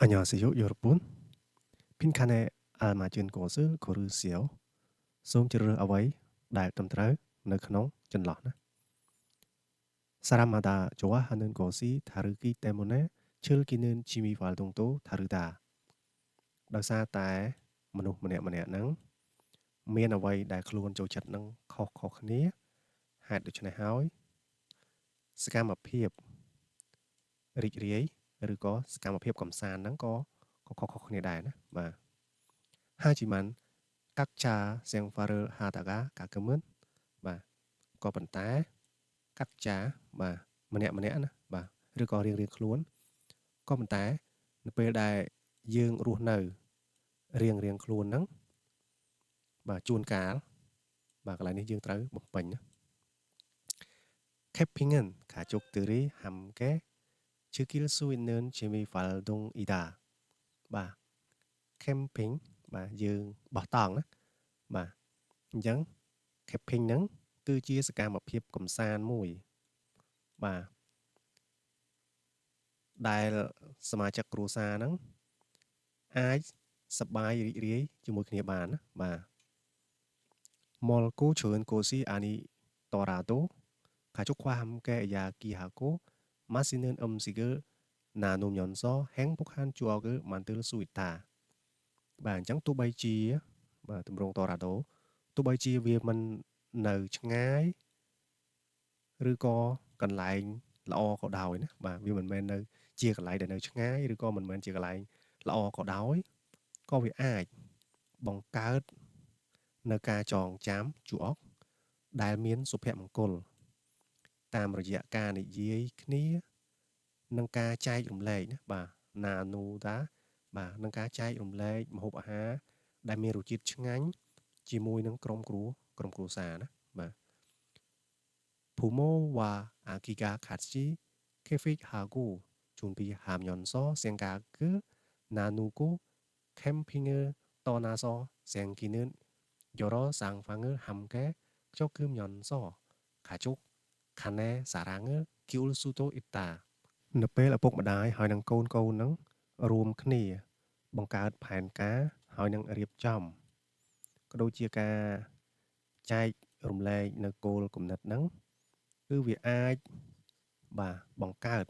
안녕하세요, 여러분. 빈칸에 알맞은 것을 고르세요. សូមជ្រើសរើសអ្វីដែលត្រឹមត្រូវនៅក្នុងចន្លោះណា 사람마다 좋아하는 것이 다르기 때문에 즐기는 취미 활동도 다르다. ដោយសារតែមនុស្សម្នាក់ៗហ្នឹងមានអ្វីដែលខ្លួនចូលចិត្តនឹងខុសៗគ្នាហេតុដូច្នេះហើយសកម្មភាពរីករាយឬក៏សកម្មភាពកំសាន្តហ្នឹងក៏ក៏ខុសៗគ្នាដែរណាបាទ 하지만 각자 생활을 하다가 가끔은 បាទក៏ប៉ុន្តែ 각자 បាទម្នាក់ម្នាក់ណាបាទឬក៏រៀងរៀងខ្លួនក៏ប៉ុន្តែនៅពេលដែលយើងរស់នៅរៀងរៀងខ្លួនហ្នឹងបាទជួនកាលបាទកន្លែងនេះយើងត្រូវបំពេញណា 캠핑은 가족들이 함께 즐길 수 있는 취미 활동이다. បាទ camping បាទយើងបោះតង់ណាបាទអញ្ចឹង camping ហ្នឹងគឺជាសកម្មភាពកំសាន្តមួយបាទដែលសមាជិកគ្រួសារហ្នឹងអាចសប្បាយរីករាយជាមួយគ្នាបានណាបាទ 멀고 좋은 곳이 아니더라도 가족과 함께 이야기하고 맛있는 음식을 나누면서 행복한 추억을 만들 수 있다. បាទអញ្ចឹងទោះបីជាបាទទម្រង់더라도 ទោះបីជាវាមិននៅឆ្ងាយឬក៏កន្លែងល្អក៏ដោយណាបាទវាមិនមែននៅជាកន្លែងដែលនៅឆ្ងាយឬក៏មិនមែនជាកន្លែងល្អក៏ដោយក៏វាអាចបង្កើតនៅការចងចាំ 추억 ដែលមានសុភមង្គលតាមរយៈការនិយាយគ្នានិងការចែករំលែកណាបាទ 나누다 បាទនឹងការចែករំលែកម្ហូបអាហារដែលមានរសជាតិឆ្ងាញ់ជាមួយនឹងក្រុមគ្រួសារណាបាទ 부모와 아기가 같이 계획하고 준비하면서 생각을 나누고 캠핑을 떠나서 생기는 여러 상황을 함께 겪으면서 가족 간의 사랑을 키울 수도 있다. នៅពេលឪពុកម្ដាយហើយនឹងកូនកូនហ្នឹងរួមគ្នាបង្កើតផែនការហើយនឹងរៀបចំក៏ដូចជាការចែករំលែកនៅគោលគំនិតហ្នឹងគឺវាអាចបាទបង្កើត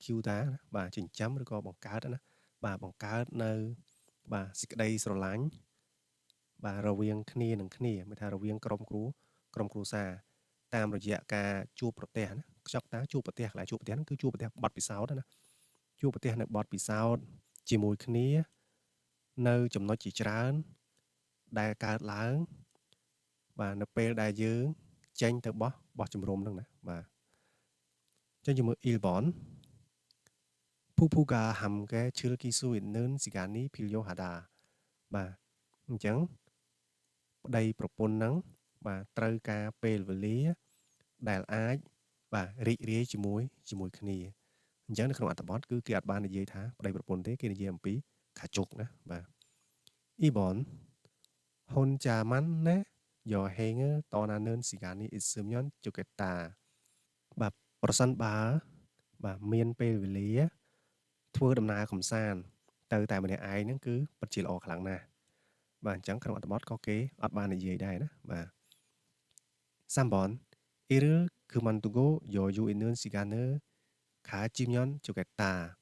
키우다 បាទចិញ្ចឹមឬក៏បង្កើតណាបាទបង្កើតនៅបាទសេចក្តីស្រឡាញ់បាទរវាងគ្នានឹងគ្នាមានថារវាងក្រុមគ្រួសារតាមរយៈការជួបប្រទះណាខ្ចប់តាជួបប្រទះកន្លែងជួបប្រទះហ្នឹងគឺជួបប្រទះបទពិសោធន៍ណាជួបប្រទះនៅបទពិសោធន៍ជាមួយគ្នានៅចំណុចជាច្រើនដែលកើតឡើងបាទនៅពេលដែលយើងចេញទៅបោះបោះជំរំហ្នឹងណាបាទចឹងជាមួយ 1번 부부가 함께 즐길 수 있는 시간이 필요하다. បាទអញ្ចឹងប្តីប្រពន្ធហ្នឹងបាទត្រូវការពេលវេលាដែលអាចបាទរីករាយជាមួយជាមួយគ្នាអញ្ចឹងនៅក្នុងអត្ថបទគឺគេអត់បាននិយាយថាប្តីប្រពន្ធទេគេនិយាយអំពី가족 ណាបាទ 2번 혼자만의 여행을 떠나는 시간이 있으면 좋겠다. បាទប្រសិនបើបាទមានពេលវេលាធ្វើដំណើរកំសាន្តទៅតែម្នាក់ឯងហ្នឹងគឺពិតជាល្អខ្លាំងណាស់បាទអញ្ចឹងក្នុងអត្ថបទក៏គេអត់បាននិយាយដែរណាបាទ 3번 일을 그만두고 여유 있는 시간을 가지면 좋겠다.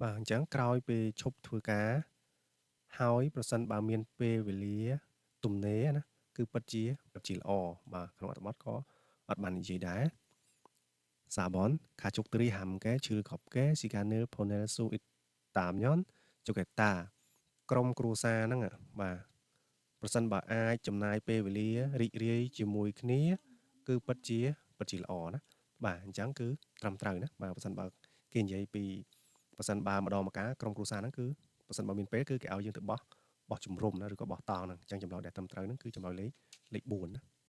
បាទអញ្ចឹងក្រោយពេលឈប់ធ្វើការហើយប្រសិនបើមានពេលវេលាទំនេរណាគឺពិតជាល្អបាទក្នុងអត្ថបទក៏អត់បាននិយាយដែរ 4번 가족들이 함께 즐겁게 시간을 보낼 수 있다면 좋겠다. ក្រុមគ្រួសារហ្នឹងបាទប្រសិនបើអាចចំណាយពេលវេលារីករាយជាមួយគ្នា គឺពិតជាល្អណាបាទអញ្ចឹងគឺត្រឹមត្រូវណាបាទប្រសិនបើគេនិយាយពីប្រសិនបើម្ដងម្កាលក្រុមគ្រួសារហ្នឹងគឺប្រសិនបើមានពេលគឺគេឲ្យយើងទៅបោះបោះជំរំណាឬក៏បោះតង់ហ្នឹងអញ្ចឹងចម្លើយដែលត្រឹមត្រូវហ្នឹងគឺចម្លើយលេខ4ណា។